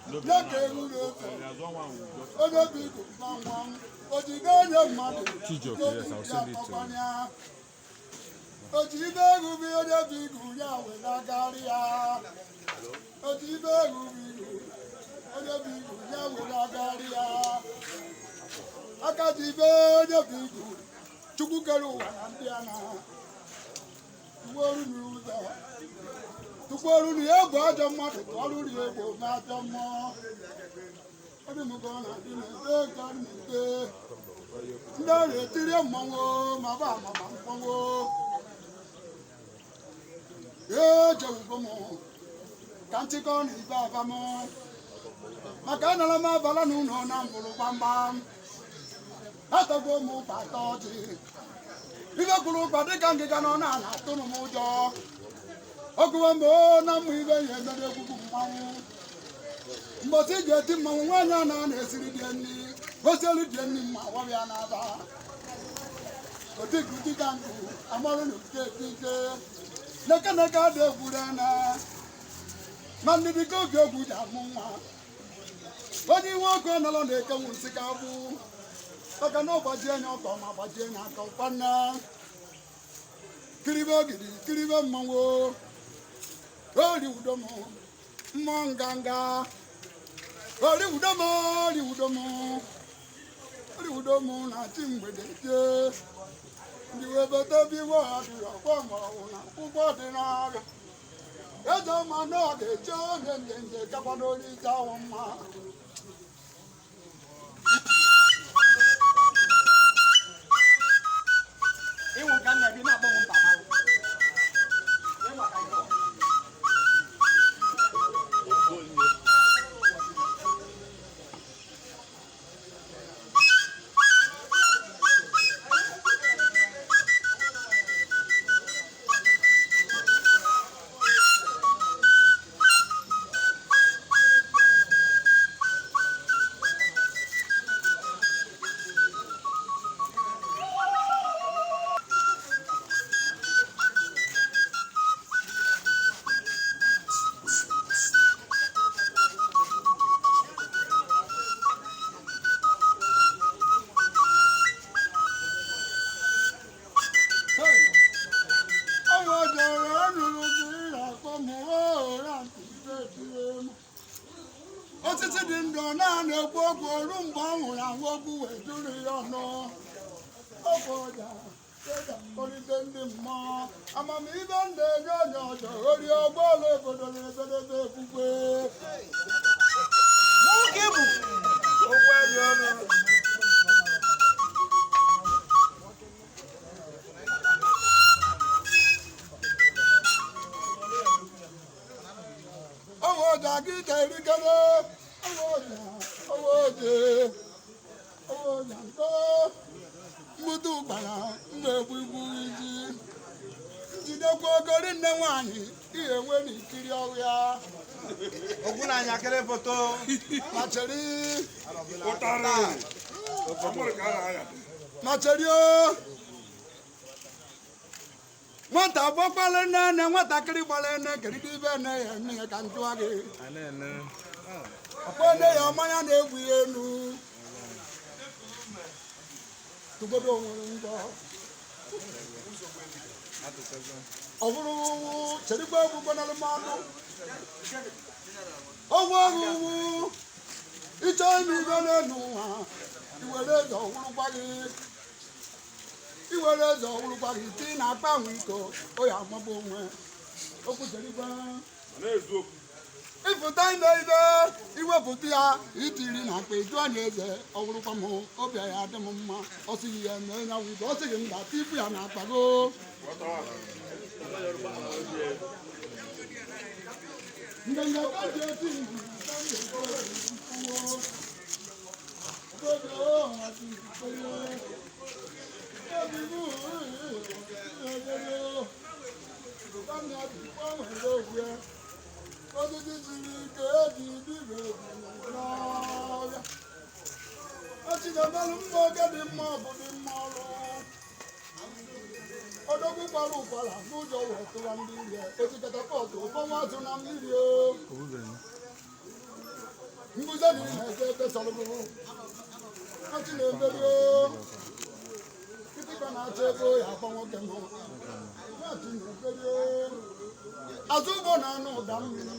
Ya ka ewu na-efe. Onye bụ igu na nwa ojide onye mmadụ. Chijioke, yes, I'll send it to you. Ya ojide egwu bụ onye bụ igu ya welagarị ya. Ojide egwu bụ igu onye bụ igu ya welagarị ya. Aka ji ibe onye bụ igu Chukwu kere ụwa na ndị a na tupu n'ụzọ tupu ọrụ na egwu ajọ mmadụ tụọrụ na egwu na ajọ mmụọ. Ọdị m ka ọ na-adị n'ebe ka ọ na-ebe ndị ọrụ etiri mmanwụ ma ba amama mmanwụ ejewugo m ka nchịkọ na ibe aba m maka anara m abala n'ụlọ na mbụrụ gbamgbam atagwo m ụkpa atọ ọjị ibe kwuru ụkpa dịka ngịga nọ na ala atụrụ m ụjọ ọgụwa mgbe na mmụ ibe ya emere egwugwu mmanwụ mbọsị ị ga-eti mmanwụ nwaanyị a na na-esiri die nri osielu die nri mma wabịa n'aba otikudika nkụ amarụ na ike ike nekeneke adị egwure na ma ndidi ka oge egwu ji amụ nwa onye iwe ọkụ nọrọ na-ekenwu nsị ka agbụ maka na ọ gbajie anya ọkọ ma gbajie anya aka kwanne kiribe ogidi kiribe mmanwụ ori udo m mmụọ nganga ori udo m ori udo m ori udo m na chi mgbede jee ndị webata bi iwe adịrị ọgbọ mọwụ na akwụkwọ dị n'abịa eze ma na ọ ga-eche onye njenje kakwado onye ike ahụ mma. Ịnwụ ka nna gị na-akpọ m papa. Osisi dị ndụ naanị ekwu okwu olu mgbe ọ nwụrụ anwụ okwu wee jụrụ ya ọnụ ọgwụ ọja eji akpọlite ndị mmụọ amamihe na-enye onye ọjọ ori ọgbọọla obodo na ebedebe ekwukwe. Nwoke bụ Okwu enyi ọnụ. Ọwọ́ ọjà kí tẹ̀rí kẹ́lẹ́ ọwọ́ ọjà ọwọ́ ọjà ọwọ́ ọjà ńkọ́ mgbutu gbara mgbe egbu igbu iji njidekwa ogori nne nwaanyị ihe enwe n'ikiri ọrụ ya. Okwu na-anya kere foto. Ma cheri. Ụtarị. Ọmụrụ ka a na-aya. Ma cheri o nwata gbọkwala nne nne nwatakịrị gbara nne kerịta ibe nne ya nne ya ka njụa gị ọkpọ nne ya mmanya na-egwu ya elu tụgodo onwere ngwọ ọ bụrụ cherikwa egwu gbanalụ mmadụ ọgwụ ọgwụ ịchọ ime ibe n'elu ụwa iwere eze ọwụrụkwa gị iwere eze ọwụrụkwa gị tii na akpa nwe iko o ya amagbu onwe okwu cherikwa Ọ na-ezu okwu. ịfụta ime ibe iwepụta ya itiri na akpa ịjụọ na eze ọwụrụkwa m obi ya adị m mma ọ sịghị ya mee ya wụ ibe ọ sịghị mba tipu ya na akpa go. Nganga ka ji eti osisi siri ike eji dibịa ebu n'ọrịa ochinemelụ mma oge dị mma ọgụ dị mma ọrụ odogwu gbara ụkwara n'ụjọ wee tụwa ndị ihe ochi katapọtụ ụfọnwa azụ na mmiri o. Mbuze na ị na-eje ebe sọrọ ọchị na-emeri kịtịkpa na-achọ ego ya akpọ nwoke m nwachi na-emeri azụ ugbo na anụ ụda mmiri.